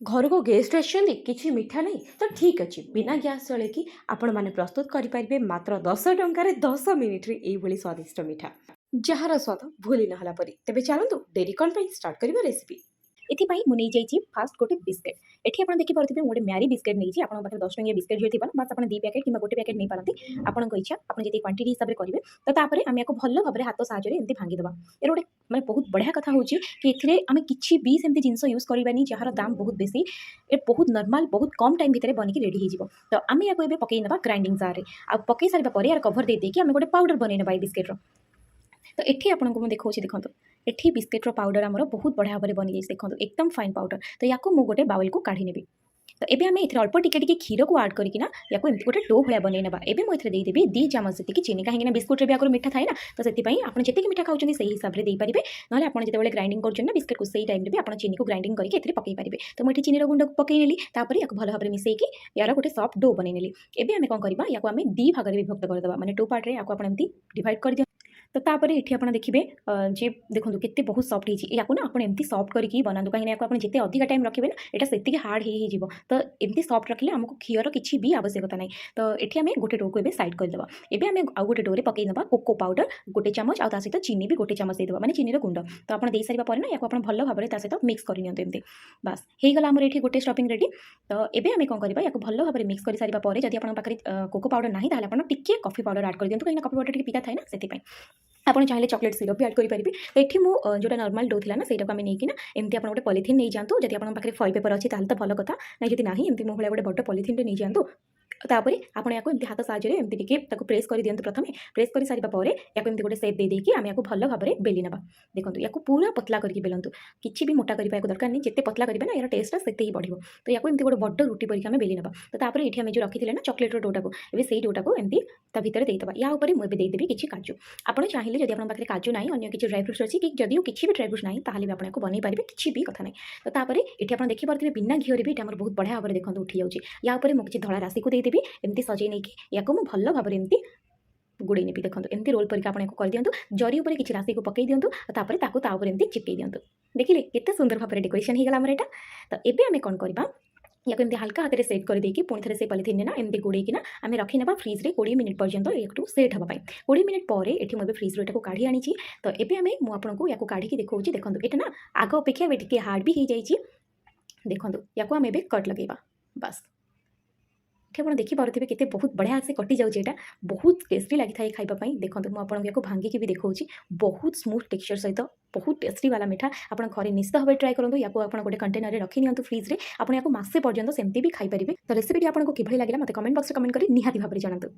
ଘରକୁ ଗେଷ୍ଟ ଆସିଛନ୍ତି, କିଛି ମିଠା ନାହିଁ ତ? ଠିକ୍ ଅଛି, ବିନା ଗ୍ୟାସ୍ ଜଳେଇକି ଆପଣମାନେ ପ୍ରସ୍ତୁତ କରିପାରିବେ ମାତ୍ର 10 ଟଙ୍କାରେ 10 ମିନିଟ୍ରେ ଏଇଭଳି ସ୍ୱାଦିଷ୍ଟ ମିଠା, ଯାହାର ସ୍ୱାଦ ଭୁଲି ନହେଲା ପରି। ତେବେ ଚାଲନ୍ତୁ, ଡେରି କ'ଣ ପାଇଁ, ଷ୍ଟାର୍ଟ କରିବା ରେସିପି। ଏଥିପାଇଁ ମୁଁ ନେଇଯାଇଛି ଫାଷ୍ଟ ଗୋଟେ ବିସ୍କେଟ୍। ଏଠି ଆପଣ ଦେଖିପାରୁଥିବେ, ମୁଁ ଗୋଟେ ମ୍ୟାରି ବିସ୍କେଟ୍ ନେଇଛି। ଆପଣଙ୍କ ପାଖରେ 10 ଟଙ୍କିଆ ବିସ୍କେଟ୍ ଯଦି ଥିବ ନା, ବାସ୍ ଆପଣ 2 ପ୍ୟାକେଟ୍ କିମ୍ବା ଗୋଟେ ପ୍ୟାକେଟ୍ ନେଇପାରନ୍ତି। ଆପଣଙ୍କ ଇଚ୍ଛା, ଆପଣ ଯେତିକି କ୍ୱାଣ୍ଟିଟି ହିସାବରେ କରିବେ। ତ ତାପରେ ଆମେ ୟାକୁ ଭଲ ଭାବରେ ହାତ ସାହାଯ୍ୟରେ ଏମିତି ଭାଙ୍ଗିଦେବା। ଏର ଗୋଟେ ମାନେ ବହୁତ ବଢ଼ିଆ କଥା ହେଉଛି କି ଏଥିରେ ଆମେ କିଛି ବି ସେମିତି ଜିନିଷ ୟୁଜ୍ କରିବାନି ଯାହାର ଦାମ ବହୁତ ବେଶୀ। ଏ ବହୁତ ନର୍ମାଲ, ବହୁତ କମ୍ ଟାଇମ୍ ଭିତରେ ବନିକି ରେଡ଼ି ହେଇଯିବ। ତ ଆମେ ୟାକୁ ଏବେ ପକେଇ ନେବା ଗ୍ରାଇଣ୍ଡିଂ ଜାର୍ରେ। ଆଉ ପକେଇ ସାରିବା ପରେ ୟାର କଭର ଦେଇ ଦେଇକି ଆମେ ଗୋଟେ ପାଉଡ଼ର ବନେଇ ନେବା ଏଇ ବିସ୍କେଟ୍ର। ତ ଏଠି ଆପଣଙ୍କୁ ମୁଁ ଦେଖାଉଛି, ଦେଖନ୍ତୁ, ଏଠି ବିସ୍କେଟ୍ର ପାଉଡ଼ର ଆମର ବହୁତ ବଢ଼ିଆ ଭାବରେ ବନିଯାଇଛି। ଦେଖନ୍ତୁ, ଏକଦମ ଫାଇନ୍ ପାଉଡ଼ର। ତ ୟାକୁ ମୁଁ ଗୋଟେ ବାଉଲକୁ କାଢ଼ି ନେବି। ତ ଏବେ ଆମେ ଏଥିରେ ଅଳ୍ପ ଟିକେ ଟିକେ କ୍ଷୀରକୁ ଆଡ଼୍ କରିକିନା ୟାକୁ ଏମିତି ଗୋଟେ do ଭଳିଆ ବନେଇ ନେବା। ଏବେ ମୁଁ ଏଥିରେ ଦେଇଦେବି 2 ଚାମଚ ଯେତିକି ଚିନି, କାହିଁକିନା ବିସ୍କୁଟ୍ରେ ବି ଆଗରୁ ମିଠା ଥାଏ ନା, ତ ସେଥିପାଇଁ ଆପଣ ଯେତିକି ମିଠା ଖାଉଛନ୍ତି ସେଇ ହିସାବରେ ଦେଇପାରିବେ। ନହେଲେ ଆପଣ ଯେତେବେଳେ ଗ୍ରାଇଣ୍ଡିଂ କରୁଛନ୍ତି ନା ବିସ୍କୁଟ୍କୁ, ସେଇ ଟାଇମ୍ରେ ବି ଆପଣ ଚିନିକୁ ଗ୍ରାଇଣ୍ଡିଂ କରିକି ଏଥିରେ ପକାଇ ପାରିବେ। ତ ମୁଁ ଏଠି ଚିନିର ଗୁଣ୍ଡକୁ ପକାଇ ନେଲି। ତାପରେ ୟାକୁ ଭଲ ଭାବରେ ମିଶାଇକି ୟାର ଗୋଟେ ସଫ୍ଟ do ବନେଇ ନେଲି। ଏବେ ଆମେ କ'ଣ କରିବା? ୟାକୁ ଆମେ ଦୁଇ ଭାଗରେ ବିଭକ୍ତ କରିଦେବା, ମାନେ ଟୁ ପାର୍ଟରେ ୟାକୁ ଆପଣ ଏମିତି ଡିଭାଇଡ଼ କରିଦିଅନ୍ତୁ। ତ ତାପରେ ଏଠି ଆପଣ ଦେଖିବେ ଯେ ଦେଖନ୍ତୁ, କେତେ ବହୁତ ସଫ୍ଟ ହେଇଛି। ୟାକୁ ନା ଆପଣ ଏମିତି ସଫ୍ଟ କରିକି ବନାନ୍ତୁ, କାହିଁକିନା ୟାକୁ ଆପଣ ଯେତେ ଅଧିକା ଟାଇମ୍ ରଖିବେ ନା, ଏଇଟା ସେତିକି ହାର୍ଡ଼ ହେଇଯିବ। ତ ଏମିତି ସଫ୍ଟ ରଖିଲେ ଆମକୁ ଘିଅର କିଛି ବି ଆବଶ୍ୟକତା ନାହିଁ। ତ ଏଠି ଆମେ ଗୋଟେ ଡୋକୁ ଏବେ ସାଇଡ଼୍ କରିଦେବା। ଏବେ ଆମେ ଆଉ ଗୋଟେ ଡୋରେ ପକାଇ ନେବା କୋକୋ ପାଉଡ଼ର ଗୋଟେ ଚାମଚ, ଆଉ ତା ସହିତ ଚିନି ବି ଗୋଟେ ଚାମଚ ଦେଇଦେବା, ମାନେ ଚିନିର ଗୁଣ୍ଡ। ତ ଆପଣ ଦେଇସାରିବା ପରେ ନା ୟାକୁ ଆପଣ ଭଲ ଭାବରେ ତା ସହିତ ମିକ୍ସ କରିନିଅନ୍ତୁ ଏମିତି। ବାସ୍, ହେଇଗଲା ଆମର ଏଠି ଗୋଟେ ଷ୍ଟଫିଂ ରେଡ଼ି। ତ ଏବେ ଆମେ କ'ଣ କରିବା? ୟାକୁ ଭଲ ଭାବରେ ମିକ୍ସ କରିସାରିବା ପରେ ଯଦି ଆପଣଙ୍କ ପାଖରେ କୋକୋ ପାଉଡ଼ର ନାହିଁ, ତାହେଲେ ଆପଣ ଟିକେ କଫି ପାଉଡ଼ର ଆଡ଼୍ କରିଦିଅନ୍ତୁ, କାହିଁକିନା କଫି ପାଉଡ଼ର ଟିକେ ପିତା ଥାଏ ନା, ସେଥିପାଇଁ। ଆପଣ ଚାହିଁଲେ ଚକୋଲେଟ୍ ସିରପ୍ ବି ଆଡ଼୍ କରିପାରିବେ। ତ ଏଠି ମୁଁ ଯେଉଁଟା ନର୍ମାଲ୍ do ଥିଲା ନା, ସେଇଟାକୁ ଆମେ ନେଇକିନା ଏମିତି ଆପଣ ଗୋଟେ ପଲିଥିନ୍ ନେଇଯାଆନ୍ତୁ। ଯଦି ଆପଣଙ୍କ ପାଖରେ ଫଏଲ୍ ପେପର୍ ଅଛି ତାହେଲେ ତ ଭଲ କଥା। ନାଇଁ, ଯଦି ନାହିଁ, ଏମିତି ମୋ ଭଳିଆ ଗୋଟେ ବଡ଼ ପଲିଥିନ୍ଟେ ନେଇଯାଆନ୍ତୁ। ତାପରେ ଆପଣ ୟାକୁ ଏମିତି ହାତ ସାହାଯ୍ୟରେ ଏମିତି ଟିକେ ତାକୁ ପ୍ରେସ୍ କରିଦିଅନ୍ତୁ ପ୍ରଥମେ। ପ୍ରେସ୍ କରିସାରିବା ପରେ ୟାକୁ ଏମିତି ଗୋଟେ ସେପ୍ ଦେଇଦେଇକି ଆମେ ୟାକୁ ଭଲ ଭାବରେ ବେଲି ନେବା। ଦେଖନ୍ତୁ, ୟାକୁ ପୁରା ପତଲା କରିକି ବେଲନ୍ତୁ। କିଛି ବି ମୋଟା କରିବା ୟାକୁ ଦରକାର ନାହିଁ। ଯେତେ ପତଲା କରିବେ ନା, ଏହାର ଟେଷ୍ଟଟା ସେତେ ହିଁ ବଢ଼ିବ। ତ ୟାକୁ ଏମିତି ଗୋଟେ ବଡ଼ ରୁଟି ପରିକା ଆମେ ବେଲି ନେବା। ତ ତାପରେ ଏଠି ଆମେ ଯେଉଁ ରଖିଥିଲେ ନା ଚକୋଲେଟ୍ର ଡୋଟାକୁ, ଏବେ ସେଇ ଡୋଟାକୁ ଏମିତି ତା ଭିତରେ ଦେଇଦେବା। ୟା ଉପରେ ମୁଁ ଏବେ ଦେଇଦେବି କିଛି କାଜୁ। ଆପଣ ଚାହିଁଲେ, ଯଦି ଆପଣଙ୍କ ପାଖରେ କାଜୁ ନାହିଁ, ଅନ୍ୟ କିଛି ଡ୍ରାଇ ଫ୍ରୁଟ୍ସ ଅଛି କି ଯଦିଓ କିଛି ବି ଡ୍ରାଇ ଫ୍ରୁଟ୍ସ ନାହିଁ, ତାହେଲେ ବି ଆପଣ ୟାକୁ ବନେଇ ପାରିବେ, କିଛି ବି କଥା ନାହିଁ। ତ ତାପରେ ଏଠି ଆପଣ ଦେଖିପାରୁଥିବେ, ବିନା ଘିଅରେ ବି ଏଠି ଆମର ବହୁତ ବଢ଼ିଆ ଭାବରେ ଦେଖନ୍ତୁ ଉଠିଯାଉଛି। ୟା ଉପରେ ମୁଁ କିଛି ଧଳା ରାଶିକୁ ଦେଇଦେବି ଏମିତି ସଜେଇ ନେଇକି। ୟାକୁ ମୁଁ ଭଲ ଭାବରେ ଏମିତି ଗୁଡ଼େଇ ନେବି। ଦେଖନ୍ତୁ, ଏମିତି ରୋଲ୍ ପରିକା ଆପଣ ୟାକୁ କରିଦିଅନ୍ତୁ। ଜରି ଉପରେ କିଛି ରାଶିକୁ ପକାଇ ଦିଅନ୍ତୁ ଆଉ ତାପରେ ତାକୁ ତା ଉପରେ ଏମିତି ଚିପକେଇ ଦିଅନ୍ତୁ। ଦେଖିଲେ, କେତେ ସୁନ୍ଦର ଭାବରେ ଡେକୋରେସନ୍ ହେଇଗଲା ଆମର ଏଇଟା। ତ ଏବେ ଆମେ କ'ଣ କରିବା? ୟାକୁ ଏମିତି ହାଲକା ହାତରେ ସେଟ୍ କରିଦେଇକି ପୁଣି ଥରେ ସେଇ ପଲିଥିନରେ ନା ଏମିତି ଗୁଡ଼େଇକିନା ଆମେ ରଖିନେବା ଫ୍ରିଜ୍ରେ 20 ମିନିଟ୍ ପର୍ଯ୍ୟନ୍ତ ଏଠୁ ସେଟ୍ ହେବା ପାଇଁ। 20 ମିନିଟ୍ ପରେ ଏଠି ମୁଁ ଏବେ ଫ୍ରିଜ୍ରୁ ଏଟାକୁ କାଢ଼ି ଆଣିଛି। ତ ଏବେ ଆମେ ମୁଁ ଆପଣଙ୍କୁ ୟାକୁ କାଢ଼ିକି ଦେଖାଉଛି। ଦେଖନ୍ତୁ, ଏଇଟା ନା ଆଗ ଅପେକ୍ଷା ଏବେ ଟିକେ ହାର୍ଡ଼ ବି ହେଇଯାଇଛି। ଦେଖନ୍ତୁ, ୟାକୁ ଆମେ ଏବେ କଟ୍ ଲଗେଇବା। ବାସ୍, ଏଠି ଆପଣ ଦେଖିପାରୁଥିବେ କେତେ ବହୁତ ବଢ଼ିଆ ସେ କଟିଯାଉଛି। ଏଇଟା ବହୁତ ଟେଷ୍ଟି ଲାଗିଥାଏ ଖାଇବା ପାଇଁ। ଦେଖନ୍ତୁ, ମୁଁ ଆପଣଙ୍କୁ ୟାକୁ ଭାଙ୍ଗିକି ବି ଦେଖାଉଛି। ବହୁତ ସ୍ମୁଥ୍ ଟେକ୍ସଚର୍ ସହିତ ବହୁତ ଟେଷ୍ଟି ବାଲା ମିଠା। ଆପଣ ଘରେ ନିଶ୍ଚିତ ଭାବରେ ଟ୍ରାଏ କରନ୍ତୁ। ୟାକୁ ଆପଣ ଗୋଟେ କଣ୍ଟେନରରେ ରଖି ନିଅନ୍ତୁ ଫ୍ରିଜ୍ରେ। ଆପଣ ୟାକୁ ମାସେ ପର୍ଯ୍ୟନ୍ତ ସେମିତି ବି ଖାଇପାରିବେ। ତ ରେସିପିଟି ଆପଣଙ୍କୁ କିଭଳି ଲାଗିଲା, ମୋତେ କମେଣ୍ଟ ବକ୍ସରେ କମେଣ୍ଟ କରି ନିହାତି ଭାବରେ ଜଣାନ୍ତୁ।